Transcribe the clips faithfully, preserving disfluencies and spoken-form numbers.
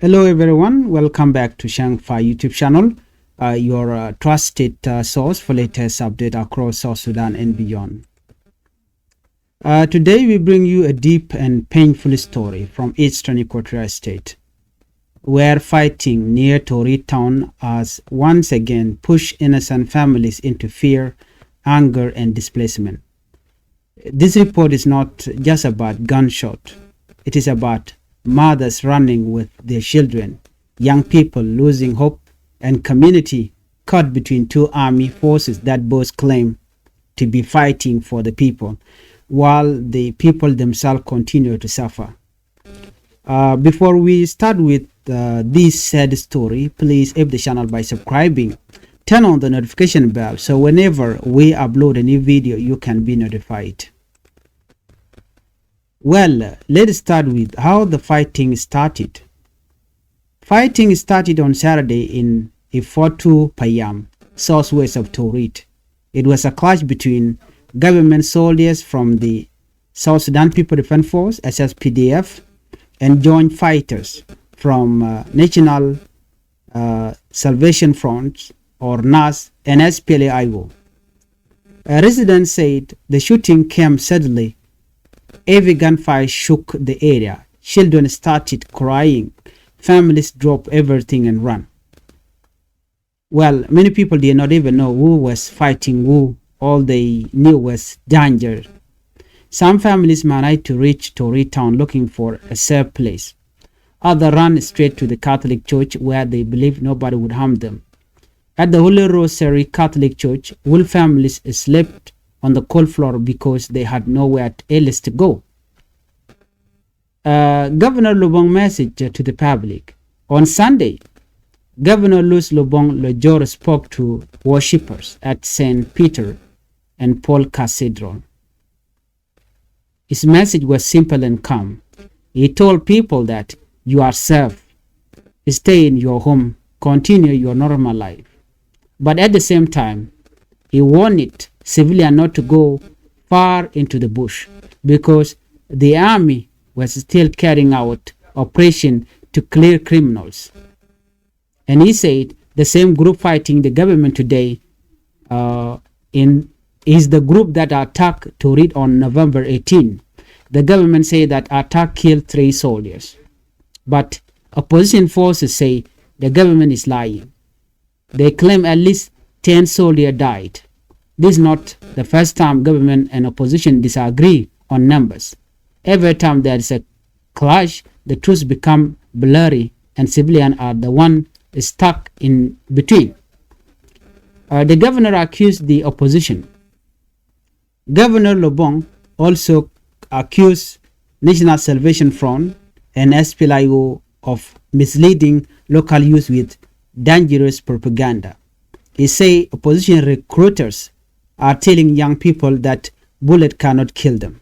Hello everyone, welcome back to Shangfa YouTube channel, uh, your uh, trusted uh, source for latest update across South Sudan and beyond. Uh, today we bring you a deep and painful story from eastern Equatoria State, where fighting near Torit town has once again pushed innocent families into fear, anger, and displacement. This report is not just about gunshot. It is about mothers running with their children, young people losing hope, and community caught between two army forces that both claim to be fighting for the people, while the people themselves continue to suffer. Uh, before we start with uh, this sad story, please help the channel by subscribing. Turn on the notification bell so whenever we upload a new video, you can be notified. Well, let's start with how the fighting started. Fighting started on Saturday in Ifotu Payam, southwest of Torit. It was a clash between government soldiers from the South Sudan People Defense Force, S S P D F, and joint fighters from uh, National uh, Salvation Front, or NAS, and S P L A I O. A resident said the shooting came suddenly. Heavy gunfire shook the area. Children started crying. Families dropped everything and ran. Well, many people did not even know who was fighting who. All they knew was danger. Some families managed to reach Torit town looking for a safe place. Others ran straight to the Catholic Church where they believed nobody would harm them. At the Holy Rosary Catholic Church, whole families slept on the cold floor because they had nowhere else to go. Uh, Governor Lobong message to the public. On Sunday, Governor Louis Lobong Lojor spoke to worshippers at Saint Peter and Paul Cathedral. His message was simple and calm. He told people that you are safe. Stay in your home. Continue your normal life. But at the same time, he warned civilians not to go far into the bush because the army was still carrying out operation to clear criminals. And he said the same group fighting the government today uh, in is the group that attacked Torit on November eighteen. The government said that attack killed three soldiers. But opposition forces say the government is lying. They claim at least ten soldiers died. This is not the first time government and opposition disagree on numbers. Every time there is a clash, the truth become blurry and civilians are the one stuck in between. Uh, the governor accused the opposition. Governor Lobong also accused National Salvation Front and S P L A I O of misleading local youth with dangerous propaganda. He said opposition recruiters are telling young people that bullet cannot kill them.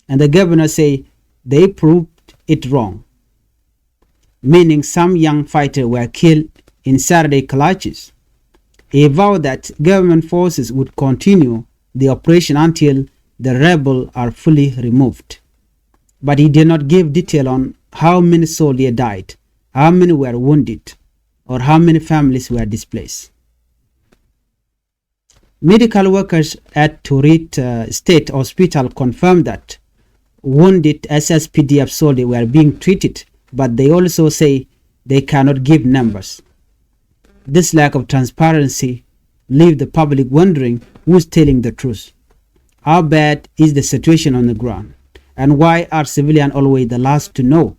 And the governor said they proved it wrong, meaning some young fighters were killed in Saturday clashes. He vowed that government forces would continue the operation until the rebels are fully removed. But he did not give detail on how many soldiers died, how many were wounded, or how many families were displaced. Medical workers at Torit uh, State Hospital confirmed that wounded S S P D F soldiers were being treated, but they also say they cannot give numbers. This lack of transparency leaves the public wondering who's telling the truth. How bad is the situation on the ground? And why are civilians always the last to know?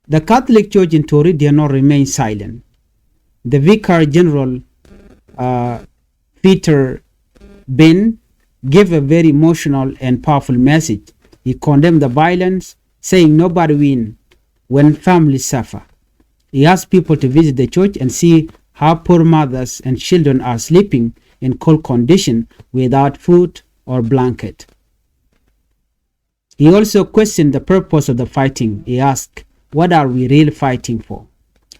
The Catholic Church in Torit did not remain silent. The Vicar General, uh, Peter Ben, gave a very emotional and powerful message. He condemned the violence, saying nobody wins when families suffer. He asked people to visit the church and see how poor mothers and children are sleeping in cold conditions without food or blanket. He also questioned the purpose of the fighting. He asked, "What are we really fighting for?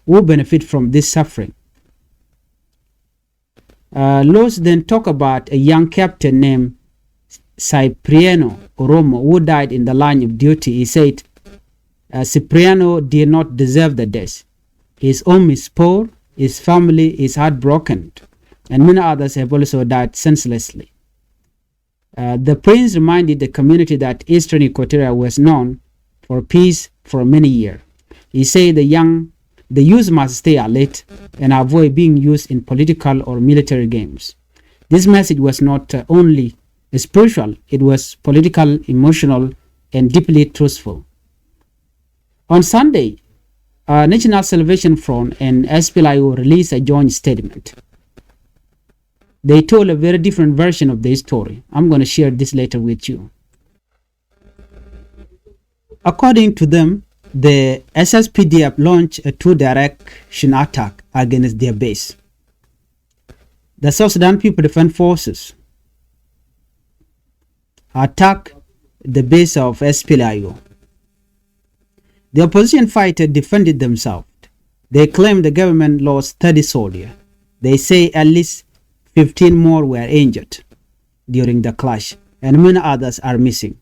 Who benefit from this suffering?" Uh, Lewis then talked about a young captain named Cipriano Oromo, who died in the line of duty. He said, Uh, Cipriano did not deserve the death. His home is poor, his family is heartbroken, and many others have also died senselessly. Uh, the prince reminded the community that Eastern Equatoria was known for peace for many years. He said the young, the youth must stay alert and avoid being used in political or military games. This message was not uh, only spiritual, it was political, emotional, and deeply truthful. On Sunday, uh, National Salvation Front and S P L I O released a joint statement. They told a very different version of the story. I'm gonna share this later with you. According to them, the S S P D F launched a two direction attack against their base. The South Sudan People Defense Forces attacked the base of S P L I O. The opposition fighter defended themselves. They claim the government lost thirty soldiers. They say at least fifteen more were injured during the clash, and many others are missing.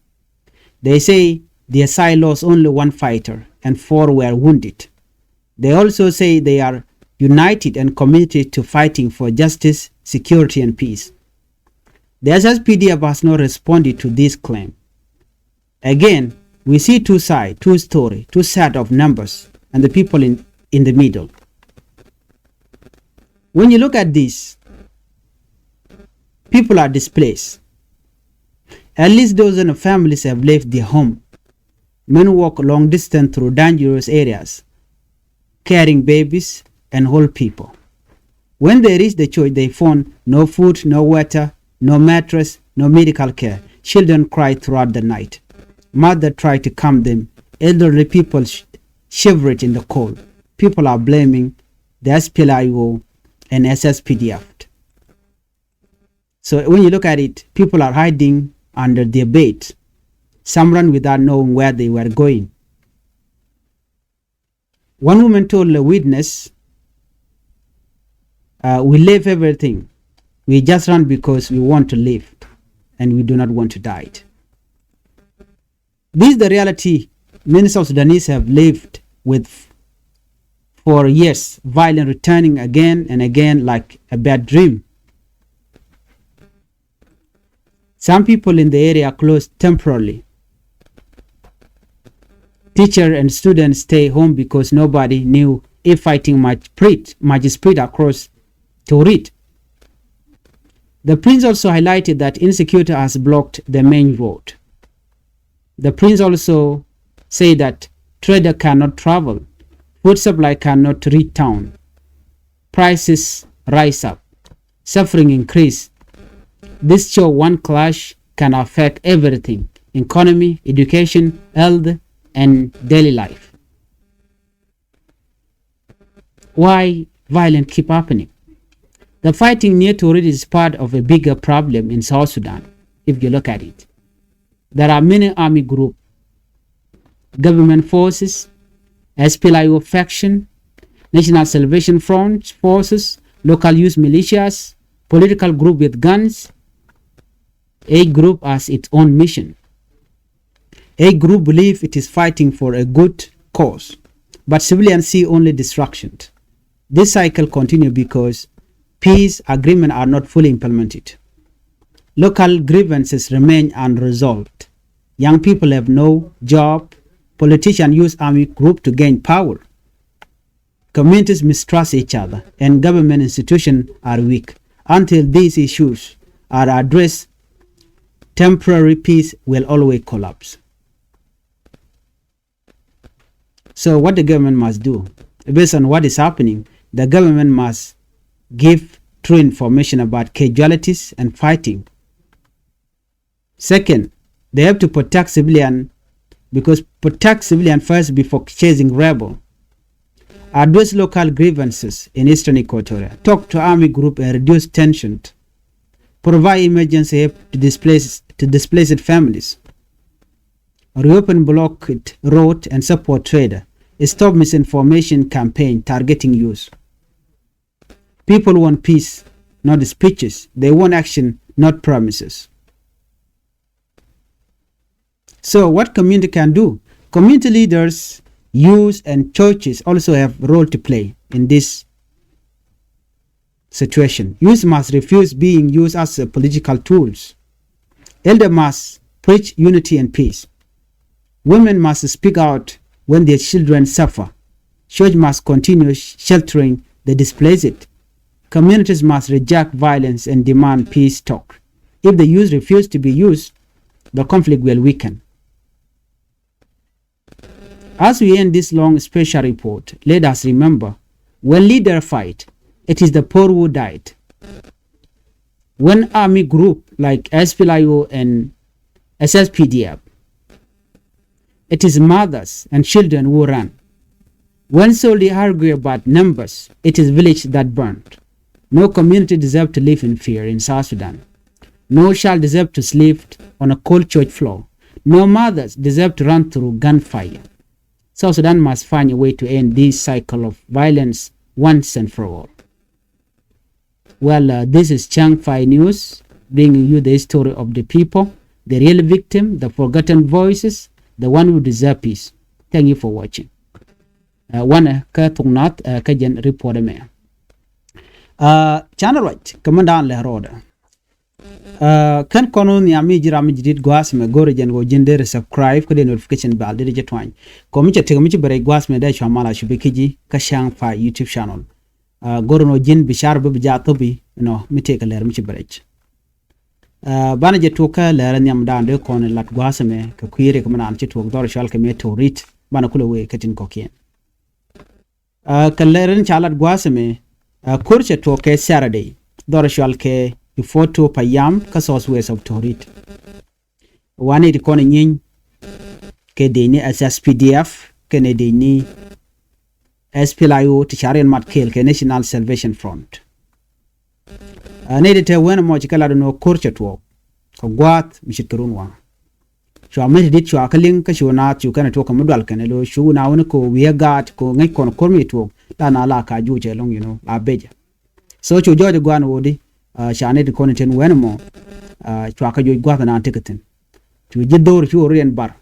They say their side lost only one fighter and four were wounded. They also say they are united and committed to fighting for justice, security, and peace. The S S P D F has not responded to this claim. Again, we see two sides, two story, two set of numbers, and the people in, in the middle. When you look at this, people are displaced. At least dozens of families have left their home. Men walk long distance through dangerous areas, carrying babies and old people. When they reach the church, they found no food, no water, no mattress, no medical care. Children cry throughout the night. Mother try to calm them. Elderly people sh- shivered in the cold. People are blaming the S P L I O and S S P D F. So when you look at it, people are hiding under their bed. Some run without knowing where they were going. One woman told a witness, uh, "We leave everything. We just run because we want to live and we do not want to die." This is the reality many South Sudanese have lived with for years, violence returning again and again like a bad dream. Some people in the area closed temporarily. Teacher and students stay home because nobody knew if fighting might spread, might spread across Torit. The prince also highlighted that insecurity has blocked the main road. The prince also said that trader cannot travel, food supply cannot reach town, prices rise up, suffering increase. This show one clash can affect everything: economy, education, health, and daily life. Why violence keep happening? The fighting near Torit is part of a bigger problem in South Sudan, if you look at it. There are many army groups, government forces, S P L I O faction, National Salvation Front forces, local youth militias, political group with guns. Each group has its own mission. Each group believe it is fighting for a good cause, but civilians see only destruction. This cycle continue because peace agreement are not fully implemented. Local grievances remain unresolved. Young people have no job. Politicians use army group to gain power. Communities mistrust each other, and government institutions are weak. Until these issues are addressed, temporary peace will always collapse. So what the government must do, based on what is happening, the government must give true information about casualties and fighting. Second, they have to protect civilian, because protect civilian first before chasing rebel. Address local grievances in Eastern Equatoria. Talk to army group and reduce tension. Provide emergency help to displaced, to displaced families. Reopen blocked road and support trader. Stop misinformation campaign targeting youth. People want peace, not speeches. They want action, not promises. So what community can do? Community leaders, youth, and churches also have a role to play in this situation. Youth must refuse being used as a political tools. Elders must preach unity and peace. Women must speak out when their children suffer. Church must continue sheltering the displaced. Communities must reject violence and demand peace talk. If the youth refuse to be used, the conflict will weaken. As we end this long special report, let us remember, when leaders fight, it is the poor who died. When army group like S P L A I O and S S P D F, it is mothers and children who run. When soldiers argue about numbers, it is village that burned. No community deserve to live in fear in South Sudan. No child deserve to sleep on a cold church floor. No mothers deserve to run through gunfire. South Sudan must find a way to end this cycle of violence once and for all. Well, uh, this is Chang Fai News, bringing you the story of the people, the real victim, the forgotten voices, the one who deserve peace. Thank you for watching. Uh, wanɛ kä thuk nath, uh, kä jɛn report ɛmɛ. Uh, canɛ ruac kä mɛn daan lɛ rɔɔdɛ. Uh, kɛn kɔn wä nhiam mi ji̱ ram mi ji̱ dit gua̱a̱th mɛ go̱rɛ jɛn ɣöö ji̱n deri subscribe kä dee notification bell dee jɛ tuany. Kɔm mi cɛ tek mi ci bɛ rɛc gua̱a̱th mɛ dee cua mal a cupi kä ji̱ kä Chang Fai YouTube channel. Uh, go̱rɛ nɔ ji̱n bi car bi bi jaa thopi nɔ mi tëëkɛ lɛr mi ci bɛ rɛc. Uh, banɛ jɛ tuɔk kä lɛr nhiam daan dee kɔn lat gua̱a̱th mɛ kɛ kui̱ rik mi naan ci tuɔk dhɔr cual kɛ mɛ torit banɛ kulɛ wee kä tin kɔkiɛn. Uh, kɛ lɛr in ca lat gua̱a̱th mɛ, uh, ko̱r cɛ tuɔk kɛ Saturday dhɔr cual kɛ before two payam kä South West of Torit. Wanɛ ti kɔn nyiny kɛ dee ni S S P D F kɛ ni dee ni S P L A I O ti ca riɛn mat kɛɛl kɛ National Salvation Front. Uh, ni dee te wen mɔ ci kɛ lat nɔ ko̱r cɛ tuɔk kɛ gua̱a̱th mi cit kɛ run waŋ. Cua mɛ ti dit cua kä liŋ kä cu naath cu kɛn tuɔk kɛ mi dual kɛn lo cu na wen ko wiɛ gaat ko ŋäc kɔn ko̱r mi tuɔk la na la ka juuc cɛ loŋ, you know, la becɛ. So cu jɔɔc guan wodi, uh, ca ni ti kɔn tin wen mɔ, uh, cua kä juuc gua̱a̱th na ti kɛ thin. Cu ji̱ dhor cu riɛn bar.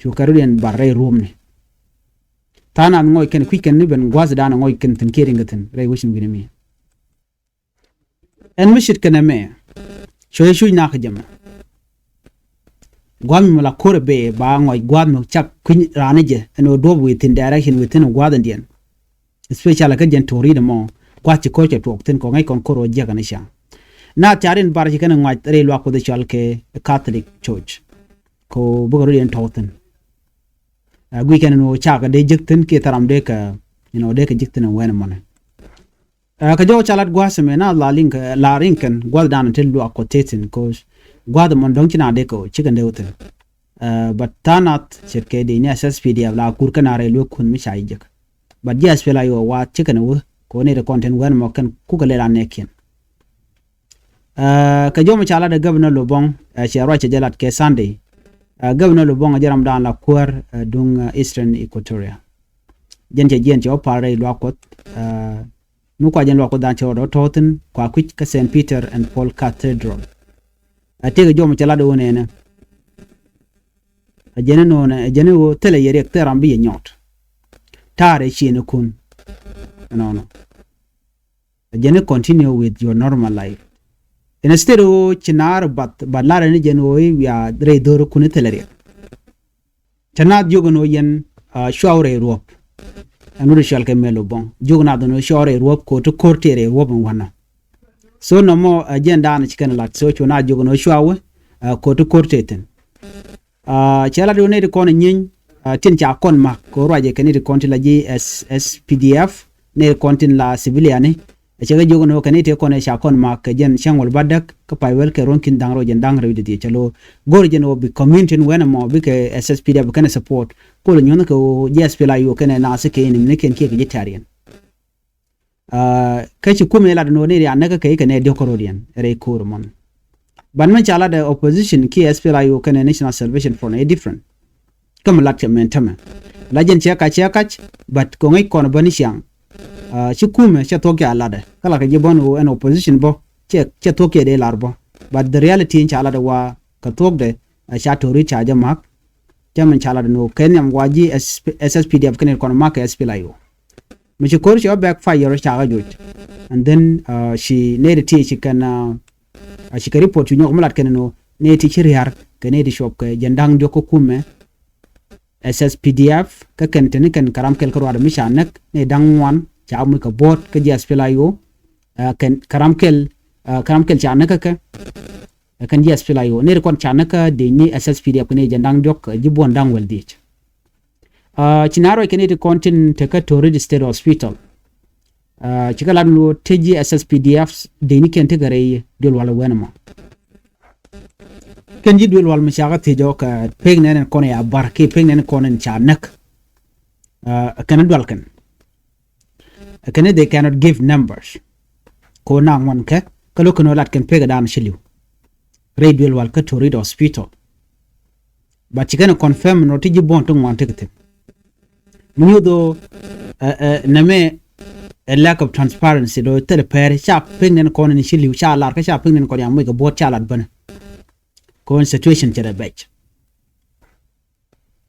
Cu kɛ riɛn bar rɛy ruɔmni. Tha̱a̱ŋ nath ŋɔc kɛn kui̱c kɛn ni ben gua̱a̱th dan ŋɔc kɛn thi̱n kiɛ riŋ kɛ thi̱n rɛy wecin wi̱ni mi. Ɛn mi ce̱tkɛ nɛmɛ cuɛ cuc nak jɛ mɛ. Gua̱a̱th mi la ko̱r ɛ bee ba ŋɔc gua̱a̱th mi cak kui̱ny raan jɛ ɛn ɣöö duɔ̱p within direction within gua̱a̱th ɛn diɛn. Especially kä jɛn to̱r rit ɛmɔ gua̱a̱th ci ko̱r cɛ tuɔɔk thi̱n kɔ ŋäc kɔn ko̱r ɣöö jiäk ɛn ca. Na thiarin bar ci kɛn ŋuac rɛy luak Kuoth cɔal kɛ Catholic Church. Kɛ ɣöö bikɛ rɔ̱diɛn tɔ̱w thi̱n. Ɛ guic kɛn ɛn ɣöö cakɛ dee jiäk thi̱n kiɛ thil ram dee kɛ, you know, dee kɛ jiäk thi̱n ɛn wen ɛmɔnɛ. Ɛ kɛ jɔw ca lat gua̱a̱th ɛmɛ na la liŋ kɛ la riŋ kɛn gua̱a̱th dan ti luak Kuɔth tëë thi̱n kɛ ɣöö gua̱a̱th ɛmɔn dɔ̱ŋ ci na dee kɛ ɣöö ci kɛn dee wä thi̱n. Ɛ but tha̱a̱ŋ nath ce̱tkɛ dee ni S S P D F la kur kɛn a rɛy lueek kun mi ca jiäk. But ji̱ S P L A I O wa ci kɛn wä kɛ wä nɛy ti kɔn tin wɛn mɔ kɛn kukɛ lɛl a nɛɛkiɛn. Ɛ kɛ jɔmɔ ca lat ɛ Governor Lobong, ɛ cɛ ruac cɛ jɛ lat kɛ Sunday. Ɛ Governor Lobong ɛ jɛ ram daan la kuäär, ɛ duŋ, ɛ Eastern Equatoria. Jɛn cɛ jiɛn cɛ wä pal rɛy luak Kuɔth, ɛ mi kua jɛn luak Kuɔth daan cɛ rɔ dɔ̱ tɔ̱ thi̱n kua kui̱c kä Saint Peter and Paul Cathedral. Ɛ tëëkɛ jɔmɔ cɛ lat ɛ wä nɛnɛ. Ɛ jɛn inɔnɛ, ɛ jɛn iwä thilɛ yɛ riɛk thil ram bi yɛ nyɔt. Ta̱a̱ rɛ ciënɛ kun. Ɛnɔnɔ. Ɛ jɛn i continue with your normal life. Instead iwä ci naar bath, but larɛ ni jɛn iwä i̱ wiaa rɛy dho̱r kun i thilɛ riɛk. Cɛ naath jiök ɛn ɣöö yɛn, ah, cuaw rɛy ruɔ̱p. Ɛn wut i̱ cɔal kɛ mɛl ɔ buɔ̱ŋ. Jiök naath ɛn ɣöö cuaw rɛy ruɔ̱p, ko̱ ti ko̱r tëë rɛy ruɔ̱p ɛn wa̱nä. So nɔmɔ, ah, jɛn daanɔ ci kɛn lat. So cu naath jiök ɛn ɣöö cuaw, ah, ko̱ ti ko̱r tëë thi̱n. Ah, cɛ lat ɣöö nɛy ti kɔn ɛ nyieeny, ah, tin ca kɔn ma̱k kɛ ɣöö ruacɛ kɛ nɛy ti kɔn tin la ji̱ S S P D F, nɛy ti kɔn tin la civilian ni. Ɛ cɛ kɛ jiök ɛn ɣöö kɛ nɛy ti kɔn ɛ ca kɔn ma̱k kɛ jɛn cäŋ wäl bädäk kä pay wäl kɛ ruɔ̱n ki̱n da̱ŋ rɛw jɛn da̱ŋ rɛw didiɛ cɛ lo̱ go̱r jɛn ɣöö bi community ni wɛn ɛmɔ bikɛ S S P D F bi kɛn ɛ support. Kol ɛ nyuɔ̱nh kɛ ɣöö ji̱ S P L A I O kɛn ɛ naath kɛ in mi ni kɛn kiɛ kɛ ji̱ tɛ̈riɛn. Ah, kä ci kumɛ lat ɛn ɣöö ni rian näk kä kɛ ikɛ nɛ diɔ̱k kä ro̱diɛn rɛy ko̱o̱r ɛmɔn. But mɛ ca lat ɛ opposition kiɛ S P L A I O kɛnɛ National Salvation Front ɛ different. Kä mi lat cɛ mɛn tämɛ. La jɛn cɛ kac cɛ kac, but kɔŋ i̱ kɔn bä ni ciaŋ. Ah, ci kumɛ cɛ thuɔ̱k ca lat ɛ. Kä la kɛ ji̱ bä ni ɣöö ɛn opposition bä cɛ, cɛ thuɔ̱k cɛ dee lar bä. But the reality in ca lat ɛ wa kɛ thuɔ̱kdɛ, ah, ca to̱ri ca jɛ ma̱k. Cä min ca lat ni ɣöö kɛ nhiam wa ji̱ S P, S S P D F kɛn it kɔn mak kɛ S P L A I O. Mi ci ko̱r cɛ wä backfire ca kä joc. And then, uh, ci nɛy ti ti ci kɛn, uh, uh, ci kɛ report cu nyɔk mi lat kɛn ni ɣöö nɛy ti ci ria̱r kɛ nɛy ti cuɔp kɛ jɛn da̱ŋ diɔ̱k kä kumɛ S S P D F, kä kɛn teni kɛn kɛ ram kɛl kä ruaadɛ mi ca näk, nɛy da̱ŋ ŋuan ca muc kɛ buɔ̱ɔ̱t kä ji̱ S P L A I O, uh, kɛn kɛ ram kɛl, uh, kɛ ram kɛl ca näk kä kɛ, uh, kɛn ji̱ S P L A I O. Nɛy ti kɔn ca näk kä dec ni S S P D F kɛ nɛy jɛn da̱ŋ diɔ̱k, uh, ji̱ buɔ̱n da̱ŋ wäl dhiec. Uh, ci na ruac kɛ nɛy ti kɔn tin te kä Torit State Hospital. Uh, ci kɛ lat ni ɣöö te ji̱ S S P D F dec ni kɛn tekɛ rɛy duël wal wɛn ɛmɔ. Kɛn ji̱ duël wal mi ca kä thiec ɔ kɛ pek nɛn ɛn kɔn ya bar kiɛ pek nɛn kɔn in ca näk. Uh, kɛn dual kɛn. Kɛn they cannot give numbers. Ko na ŋuan kɛ, kä lo̱k kɛn ɔ lat kɛn pek dan ci li̱w. Rɛy duël wal kä Torit Hospital. But ci kɛn confirm ni ɣöö ti ji̱ buɔ̱n ti ŋuan ti kɛ thi̱n. Mi nyuth ɣöö, uh, uh, nɛmɛ a lack of transparency, do thilɛ pɛri, ca pek nɛn kɔn in ci li̱w, ca lar kä ca pek nɛn kɔn ya muc kɛ buɔ̱ɔ̱t ca lat bänä. Kɔn situation cɛ rɛ bɛc.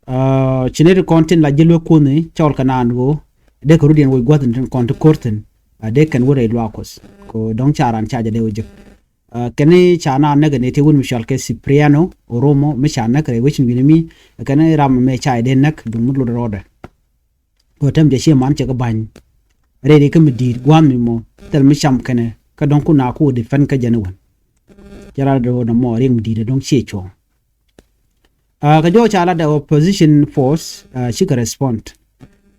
Uh, ci nɛy ti kɔn tin la ji̱ luek kuɔni cɔl kɛ naan ɣöö dee kɛ rut yɛn wec gua̱th in tin kɔn ti ko̱r thi̱n. Uh, dee kɛn wä rɛy luaak kuɔth. Kɛ dɔ̱ŋ ca raan ca jɛ dee wä jek. Uh, kɛn ca naan näk kɛ nɛy ti wun mi cɔal kɛ Cipriano Oromo mi ca näk rɛy wec in wi̱ni mi. Kɛn ram mɛ ca jɛ dee näk duŋ mi lot rɔɔdɛ. Kɛ tɛm jɛ cie man cɛ kɛ ba̱ny. Rɛy ri kä mi di̱i̱t gua̱a̱th mi mɔ thil mi cam kɛnɛ kä dɔ̱ŋ kun a ku defend kä jɛn iwän. Cɛ rat dee wä nɔmɔ riɛk mi di̱i̱t dɔ̱ŋ cie cuɔ̱ɔ̱ŋ. Uh, kɛ jɔw ca lat dee opposition force, uh, cikɛ respond.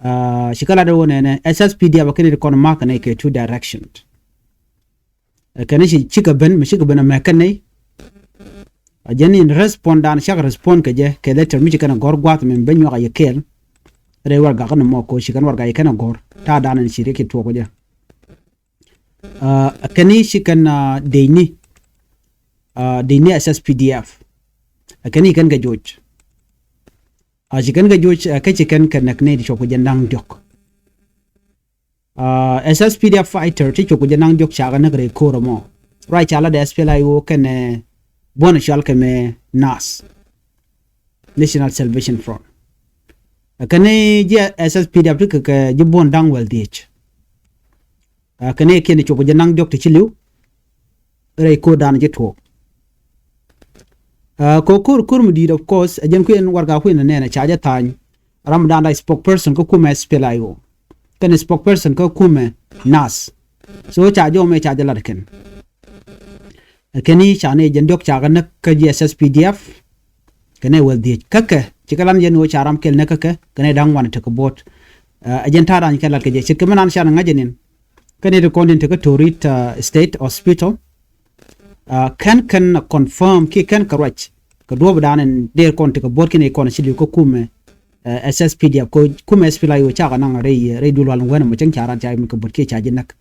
Uh, cikɛ lat dee wä nɛnɛ S S P D F kɛn it kɔn mak kɛnɛ kɛ two direction. Ɛ kɛn ci cikɛ ben mi cikɛ ben amɛ kɛn nɛy. A jɛn in respond dan cak respond kɛ jɛ kɛ letter mi ci kɛn a gɔr guath mi ben nyuak a yɛ kɛɛl. Rɛy wargak ni mɔ ko ci kɛn wargak yɛ kɛn a gɔr ta dan in ci riɛk ci tuɔk kɛ jɛ. A kɛn ci kɛn a dec ni. A dec ni S S P D F. A kɛn ci kɛn kɛ joc. A ci kɛn kɛ joc a kɛ ci kɛn kɛ näk nɛy ti cuɔp kɛ jɛ naŋ diɔk. Uh, S S P D F fighter ti cuk jɛ naŋ diɔk cakɛ näk rɛy ko̱r ɛmɔ. Ruac ca la dee S P L A I O kɛnɛ buɔ̱n cɔal kɛ mɛ NAS, National Salvation Front. Ɛ kɛnɛ ji̱ S S P D F ti kɛ kɛ ji̱ buɔ̱n da̱ŋ wäl dhiec. Ɛ kɛnɛ kiɛn cuk jɛ naŋ diɔk ti ci li̱w. Rɛy ko̱r dan ji̱ tuɔɔk. Ɛ kɛ ko̱r ko̱r mi di̱i̱t, of course, ɛ jɛn kui̱n warga kui̱n nɛnɛ ca jɛ tha̱a̱ny. Ram dan la spokesperson kä kumɛ S P L A I O. Kɛn spokesperson kä kumɛ NAS. So ca jɔmɛ ca jɛ lat kɛn. Ɛ kɛn i̱ ca ni jɛn diɔk ca kɛ näk kä ji̱ S S P D F. Kɛn ɛ wäl dhiec kä kɛ ci kɛ lan jɛn ɣöö ca ram kɛl näk kä kɛ kɛn ɛ da̱ŋ wan tekɛ buɔt. Ɛ jɛn ta̱a̱ dan kɛ lat kɛ jɛ ce̱tkɛ mi nan ca ni ŋa̱c jɛ nin. Kɛn ɛ ti kɔn tin tekɛ Torit, uh, State Hospital. Uh, kɛn kɛn confirm kiɛ kɛn kɛ ruac kɛ duɔ̱ɔ̱p dan in dee kɔn tekɛ buɔt kɛn ɛ kɔn ci li̱w kä kumɛ, uh, S S P D F kɛ kumɛ S P L A I O cakɛ naŋ rɛy, rɛy duël wal in wɛn ɛmɔ cäŋ ca ran ca mi kɛ buɔt kiɛ ca ji̱ näk.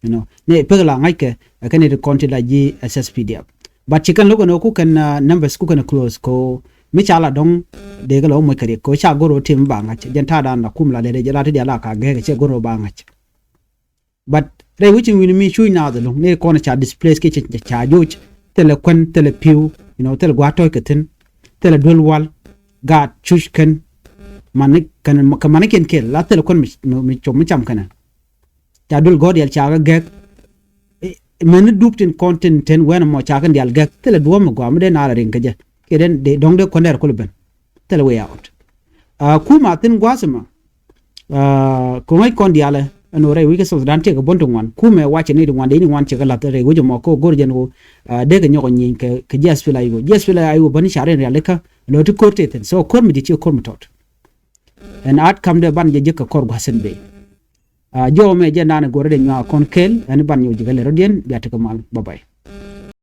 You know, ni pek la ŋa̱ckɛ ɛ kɛn ɛ ti kɔn ti la ji̱ S S P D F. But ci kɛn lo̱k ɛn ɣöö ku kɛn, uh, numbers ku kɛn close kɛ ɣöö mi ca la dɔ̱ŋ dee kɛ la wä moc kɛ riɛk kɛ ɣöö ca go̱r ɣöö tim ba ŋa̱c jɛn ta̱a̱ dan la kum la dee dee jɛ la ti dial la ka gɛɛk cɛ go̱r ɣöö ba ŋa̱c. But rɛy wecin wi̱ni mi cuc naath ɛlɔ̱ŋ ni kɔn ca displace kiɛ ca, ca joc thilɛ kuän thilɛ pi̱w, you know, thilɛ gua̱a̱th tɔ̱ɔ̱c kɛ thi̱n thilɛ duel wal gaat cuc kɛn. Mani kɛn kɛ manikiɛn kɛl la thilɛ kuän mi, mi, mi cop mi cam kɛnɛ. Ca duel gɔ̱r dial ca kɛ gɛk. Mɛn ni dup tin kɔn tin ten wɛn mɔ ca kɛn dial gɛk thilɛ duɔ̱ɔ̱m mi gɔaa mi dee naalɛ riŋ kɛ jɛ kiɛ dee dɔ̱ŋ dee kuän dɛr kul ben. Thilɛ way out. Aa, kumɛ a thi̱n gua̱a̱th ɛmɔ. Aa, kɛ ŋäc kɔn diaalɛ ɛn ɣöö rɛy wi̱c kä South Sudan tiɛɛk kɛ buɔ̱n ti ŋuan. Kumɛ wacɛ ni ti ŋuan dee ni ŋuan cɛ kɛ la̱th rɛy wi̱c ɛmɔ kɛ ɣöö go̱r jɛn ɣöö, aa, dee kɛ nyɔk ɛ nyieeny kɛ, kɛ ji̱ S P L A I O. Ji̱ S P L A I O bäni ca rin rialikä lɔ ti ko̱r tëë thi̱n. So ko̱r mi di̱t ci ko̱r mi tɔt. Ɛn outcome dee ban jɛ jek kɛ kɔr gua̱a̱th ɛn bee. Aa, jɔw mɛ jɛ naan ɛ go̱r dee nyuak kɔn kɛɛl ɛn ban nyɔk jek kɛ lɛ rɔ̱diɛn bia tekɛ mal. Bye bye.